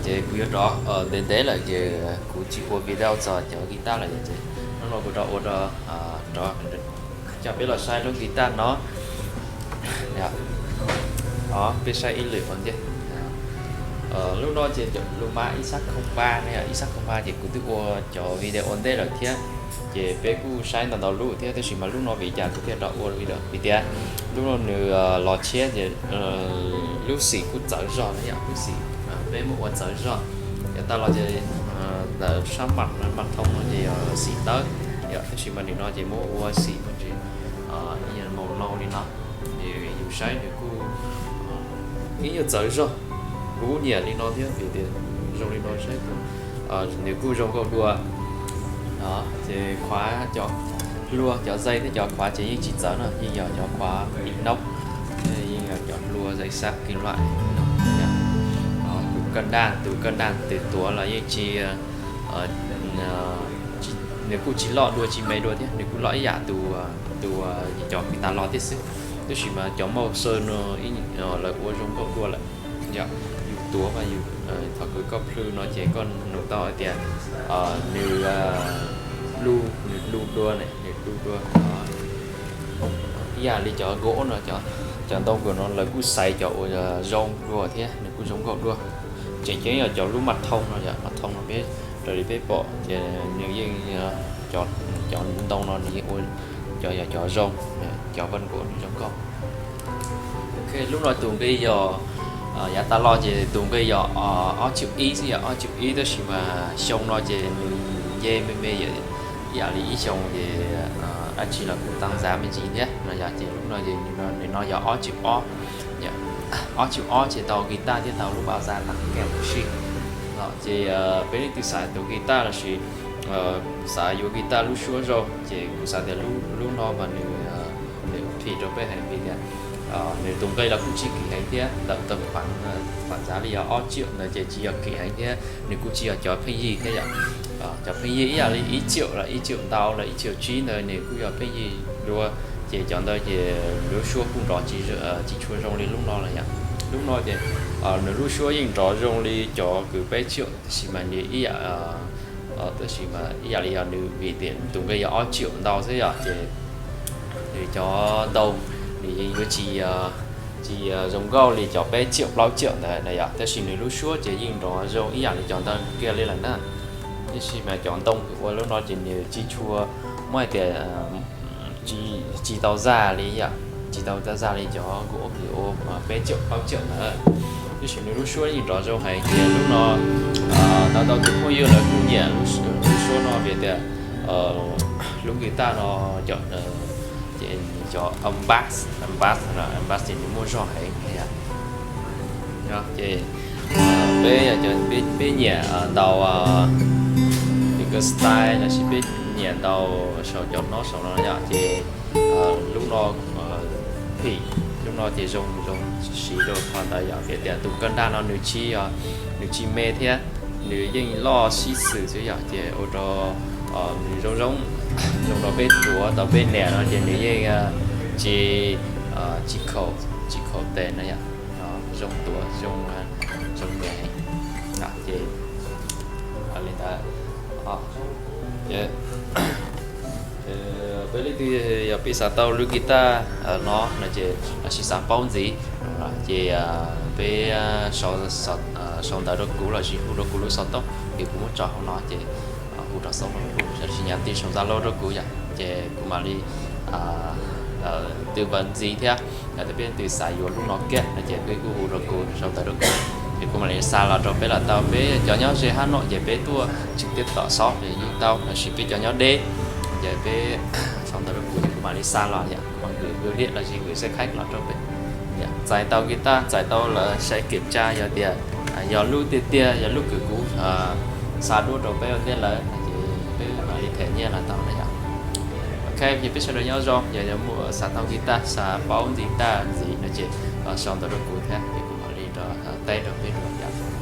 Ces kuv yuav rov ntev ntev lawm ces kuv tsis ua video txog cov guitar lawm ces hnub no kuv rov ua rov, rov coj peb los saib lub guitar no. Peb saib ib lwm ua ntej. Lub no ces lus mas ib sab khooj npa ne, ib sab khooj npa ces kuv twb ua cov video ua ntej lawm thiab. Ces peb kuj saib ntau ntau lub thiab, tab sis mas lub no vim li cas kuv thiaj rov ua video vim tias lub no nws los tshiab ces lub xim kuj txawv zog na yom, lub xim peb muab ua txawv zog. Yav tas los ces ntawm sab mas mas thoob no ces yog xim tawb, yog tab sis mas nim no ces muab ua xim muaj ntsis ib yam maum nau li no, ces yus saib nws kuj ib nyuag txawv zog. Kuv kuj nyiam li no thiab vim tias zoo li no saib nws kuj zoo nkauj dua. Ces khuav cov hlua cov zaj thiab cov khuav ces yeej tsis txawv no, yeej yog cov khuav inox, yeej yog cov hlua zaj sab kim loại. Tus kaj daj, tus kaj daj tus tuav los yeej tsis, nws kuj tsis loj dua tsis me dua thiab, nws kuj loj ib yam tus, tus cov kws tas los thiab xwb. Tab sis mas cov mauj xaw no lawv ua zoo nkauj dua lawm. Yog yus tuav mas yus, thaum kws koj plhw no ces koj nug tau hais tias nws du, nws du dua ne, nws du dua. Ib yam li cov gob no, cov ntoo gob no lawv kuj xaiv cov uas zoo dua thiab nws kuj zoo nkauj dua. Tseem ceeb yog cov lub mas thoob no, yog mas thoob no peb raws li peb pom ces nws yeej, cov ntoo no nws yeej ua cov, yog cov zoo, cov vaj nkuav nws zoo nkauj. Ok, lub no tus nqi yog, yav tas los ces tus nqi yog ob triệu ib xwb, yog ob triệu ib, tab sis mas xyoo no ces nws nce me me, ib yam li ib xyoo ces dab tsi los kuj tăng giá me ntsis thiab no yom. Ces lub no ces nws no yog ob triệu ob, ob triệu ob ces tau guitar thiab tau lub báo giá tăng kèm si. Ces peb leej twg xav tus guitar lossis xav yuav guitar lub suab zoo ces kuv xav tias lub no mas nws, nws phim rau peb heev vim tias nws tus nqi los kuj tsis kim heev thiab, ntawm tau khoảng, khoảng giá li yog ob triệu ntawd ces tsis yog kim heev thiab nws kuj tsis yog cov pheej yig thiab yom. Cov pheej yig ib yam li ib triệu los ib triệu ntau los ib triệu tsib ntawd nws kuj yog pheej yig dua. Ces cov ntawd ces lub suab kuj nrov tsis tshua zoo li lub no lawm yom. Lub no ces nws lub suab yeej nrov zoo li cov kws peb triệu, tab sis mas nws ib yam, tab sis mas ib yam li yog nws vim tias tus nqi yog ob triệu ntau xwb yom, ces nws cov ntoo nws yeej yuav tsis, tsis zoo nkauj li cov peb triệu plaub triệu ntawd na yom, tab sis nws lub suab ces yeej nrov zoo ib yam li cov ntawd kiag li lawm na. Tab sis mas cov ntoo ua lub no ces nws tsis tshua, muab hais tias tsis tau zaj li yom, tsis tau zaj li cov kuv ua peb triệu plaub triệu ntawd. Tab sis nws lub suab yeej nrov zoo heev ces lub no tau tau tus phooj ywg lawv kuj nyiam lub suab no vim tias lub guitar no ces cov bass, bass, bass ces nws muaj zog heev. Ces peb, peb nyiam ntaus finger style lossis peb nyiam ntaus saum cov nob saum no yom, ces lub no phim, lub no ces zoo, zoo siv rau qhov ntawd yom, vim tias tus kaj daj no nws tsis, nws tsis me thiab, nws yeej loj sib xws xwb yom, ces ua rau nws zoo zoo, zoo rau peb tuav tau peb niam no ces nws yeej tsis, tsis khaum, tsis khaum tes na yom. Zoo tuav zoo, zoo niam heev. Ces li ntawd, peb leej twg yog peb xav tau lub guitar no no ces lossis xav paub ntxiv ces peb sau ntawv rau kuv lossis hu rau kuv lub xov tooj ces kuv muab tso hauv no ces hu rau xov tooj rau kuv lossis nhắn tin sau Zalo rau kuv yom, ces kuv mam li tư vấn ntxiv thiab. Yog tias peb leej twg xav yuav lub no kiag no ces peb kuj hu rau kuv, sau ntawv rau kuv, ces kuv mam li xa los rau peb los tau. Peb cov nyob ze Hà Nội ces peb tuaj trực tiếp tod xov ces yeej tau, lossis peb cov nyob deb ces peb sau ntawv rau kuv ces kuv mam li xa los yom, kuv mam gửi bưu điện lossis gửi xe khách los rau peb. Txais tau guitar, txais tau lawv sẽ kiểm tra yog tias yog lub tiag tiag yog lub kws kuv xa duab rau peb ua ntej lawm no ces peb mam li them nyiaj los tau na yom. Ok, ces peb sawv daws nyob zoo, yog muaj xav tau guitar, xav paub ntxiv tas ntxiv no ces sau ntawv rau kuv thiab ces kuv mam li rov teb rau peb dua yom.